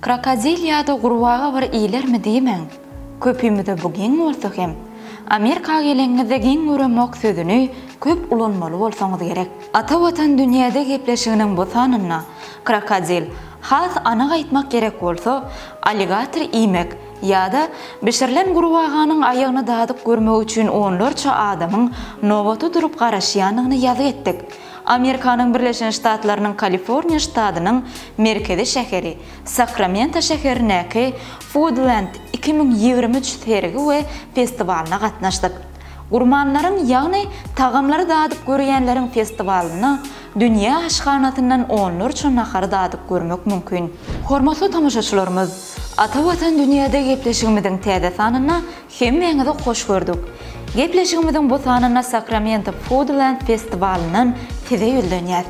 Krokodil ýa-da gurbaga bir iýilermi diýmäň. Köpimize bu geň bolsa hem, Amerika geleňizde geň göremok sözüni köp ulanmaly bolsaňyz gerek. Ata Watan dünýäde gepleşiginiň bu sanynda krokodil, has anyk aýtmak gerek bolsa, alligator iýmek ýa-da bişirilen gurbaganyň aýagyny dadyp görmek üçin onlarça adamyň nobata durup garaşýandygyny ýazgy etdik. Amerikanyň Birleşen Ştatlarynyň Kaliforniýa ştadynyň merkezi şäheri Sakramento şäherindäki Foodland 2023 sergi we festiwalyna gatnaşdyk. Gurmanlaryň, ýagny tagamlary dadyp görýänleriň festiwalynda dünýä aşhanasyndan onlarça nahary dadyp görmek mümkin. Hormatly tomaşaçylarymyz, Ata Watan dünýäde gepleşigimiziň täze sanynda Hemmäňizi hoş gördük. Gepleşigimiziň bu sanynda Sakramento Foodland festiwalyndan size ýüzlenýäs.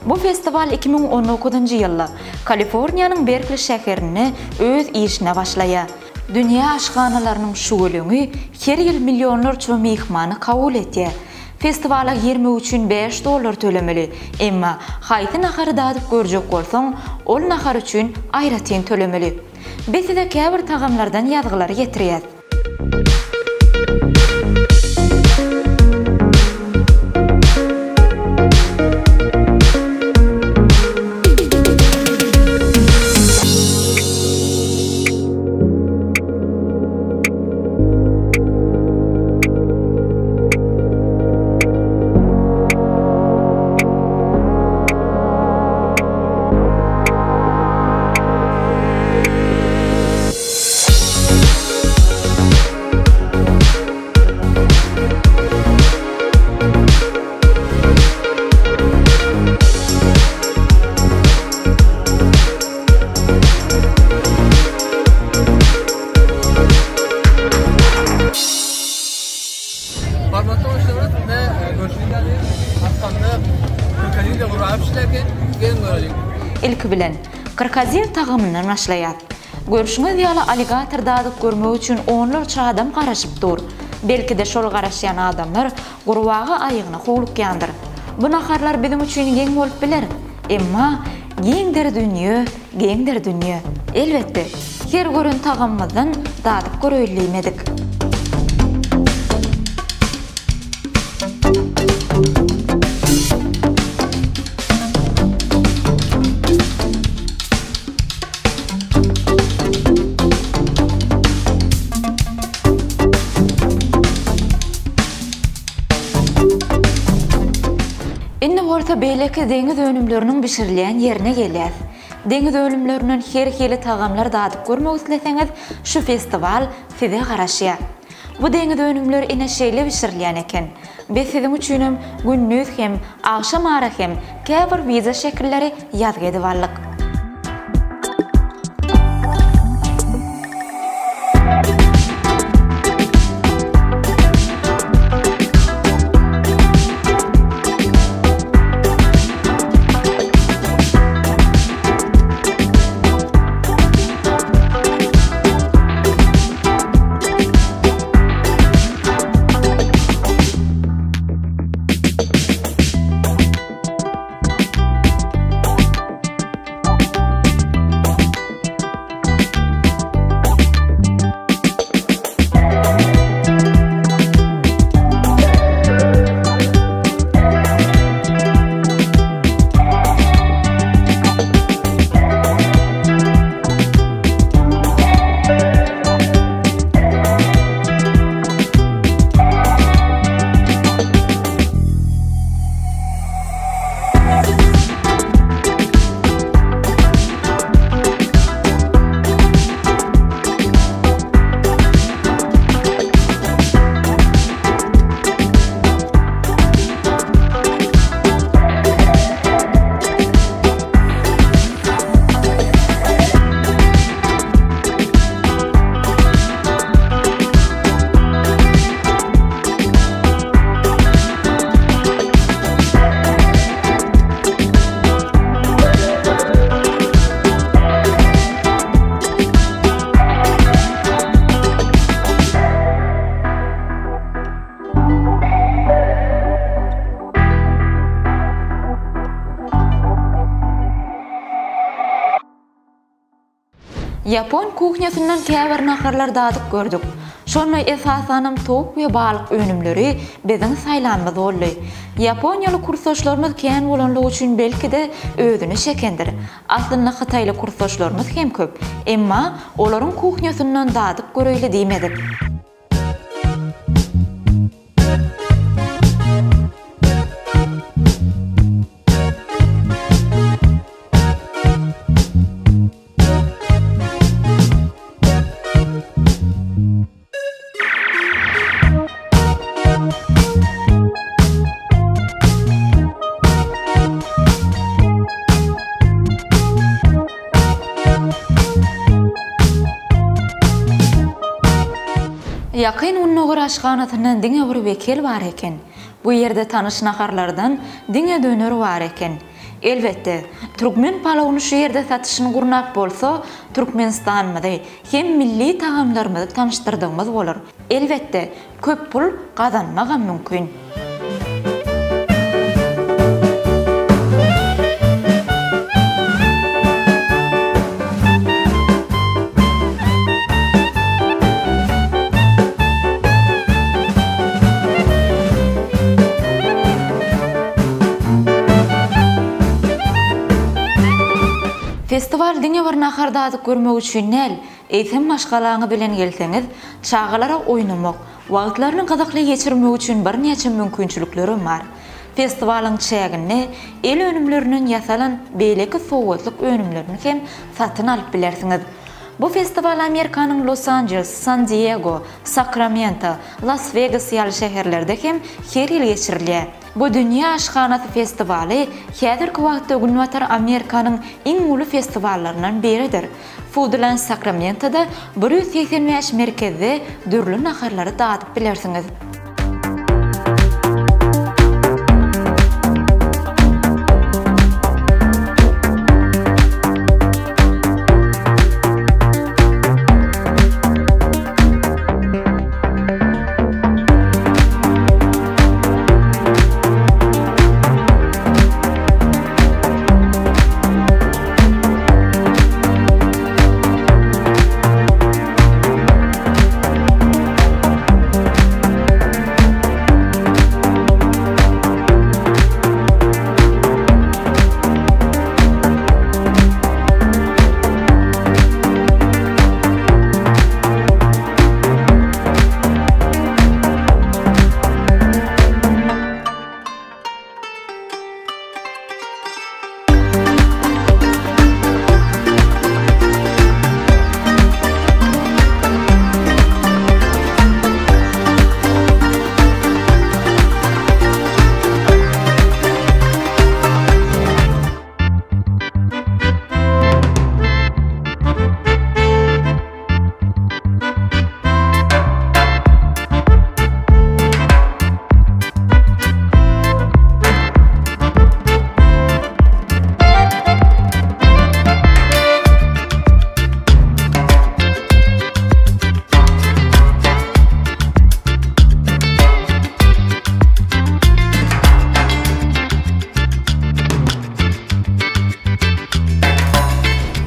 Bu festiwal 2019-njy ýylda Kaliforniýanyň Berkli şäherinde öz işine başlaýar. Dünýä aşhanalarynyň şüweleňi her ýyl millionlarça myhmany kabul etýär. Festiwala girmek üçin bäş dollar tölemeli, emma haýsy nahary dadyp görjek bolsaň, ol nahar üçin aýratyn tölemeli. Biz size käbir tagamlardan ýazgylary getirýäs. Hormatly goňşularymyz, ine görşüňiz ýaly, Aslanda krokodil gurbaga bişirilerken, geliň göreliň. Ilki bilen, krokodil tagamyndan başlaýas. Görşüňiz ýaly aligator dadyp görmek üçin onlarça adam garaşyp dur. Belki-de şol garaşýan adamlar gurbaga aýygyna howlukýandyr. Bu naharlar biziň üçin geň bolup biler. Emma giňdir dünýe, geňdir dünýe. Elbetde, her gören tagamymyzdan dadyp göreýli diýmedik. Indi bolsa beýleki deňiz önümleriniň bişirilýän ýerine gelýäs. Deňiz önümlerinden her hili tagamlar dadyp görmek isleseňiz, şu festiwal size garaşýar. Bu deňiz önümleri ine şeýle bişirilýän eken. Biz siziň üçinem gündiz hem, agşam ara hem käbir wideo şekilleri ýazgy edip aldyk. Ýapon kuhnýasyndan käbir naharlar dadyp gördük. Şonda esasanam towuk we balyk önümleri biziň saýlanymyz boldy. Ýaponiýaly kursdaşlarymyz kän bolanlygy üçin belki-de özüne çekendir. Aslynda hytaýly kursdaşlarymyz hem köp. Emma olaryň kuhnýasyndan dadyp göreýli diýmedik. Ýakyn Gündogar aşhanasyndan diňe bir wekil bar eken. Bu ýerde tanyş naharlardan diňe döner bar eken. Elbetde, türkmen palawyny şu ýerde satyşyny gurnap bolsa, Türkmenistanymyzy hem milli tagamlarymyzy tanyşdyrdygymyz bolar. Elbetde, köp pul gazanmagam mümkin. Festiwal diňe bir nahar dadyp görmek üçin däl, eýsem maşgalaňyz bilen gelseňiz, çagalara oýnamak, wagtlaryny gyzykly geçirmek üçin birnäçe mümkinçiliklerem bar. Festiwalyň çäginde el önümlerinden ýasalan beýleki sowgatlyk önümlerini hem satyn alyp bilersiňiz. Bu festiwal Amerikanyň Los-Anjeles, San-Diego, Sakramento, Las-Wegas ýaly şäherlerde hem her ýyl geçirilýär. Bu dünýä aşhanasy festiwaly häzirki wagtda Günbatar Amerikanyň iň uly festiwallaryndan biridir. Foodland Sakramentoda 185 merkezde dürli naharlary dadyp bilersiňiz.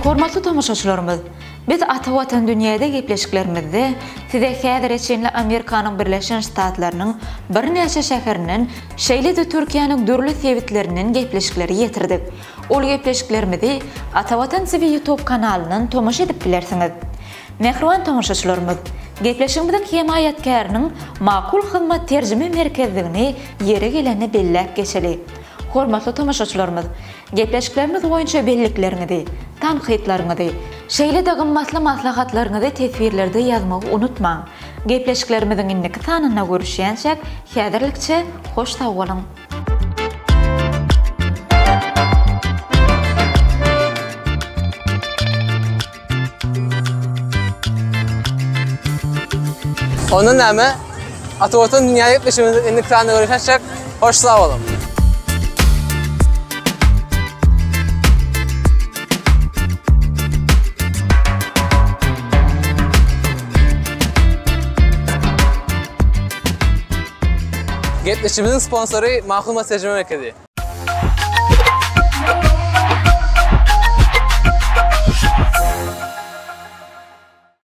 Hormatly tomaşaçylarymyz, biz Ata Watan dünýäde gepleşiklerimizde size häzire çenli Amerikanyň Birleşen Ştatlarynyň birnäçe şäherinden, şeýle-de Türkiýäniň dürli sebitlerinden gepleşikleri ýetirdik. Ol gepleşiklerimizi Ata Watan TV YouTube kanalyndan tomaşa edip bilersiňiz. Mähriban tomaşaçylarymyz, gepleşigimiziň hemaýatkäriniň Makul Hyzmat terjime merkezdigini ýeri gelende belläp geçeli. Hormatly tomaşaçylarymyz, gepleşiklerimiz boýunça bellikleriňizi, tankytlaryňyzy, şeýle-de gymmatly maslahatlaryňyzy teswirlerde ýazmagy unutmaň. Gepleşiklerimiziň indiki sanynda görüşýänçäk, häzirlikçe hoş sag boluň! Onda näme? Ata Watan dünýä gepleşigimizde indiki sanda görüşençek, hoş sag boluň! Gepleşigimiziň sponsory Makul Massaj Merkezi.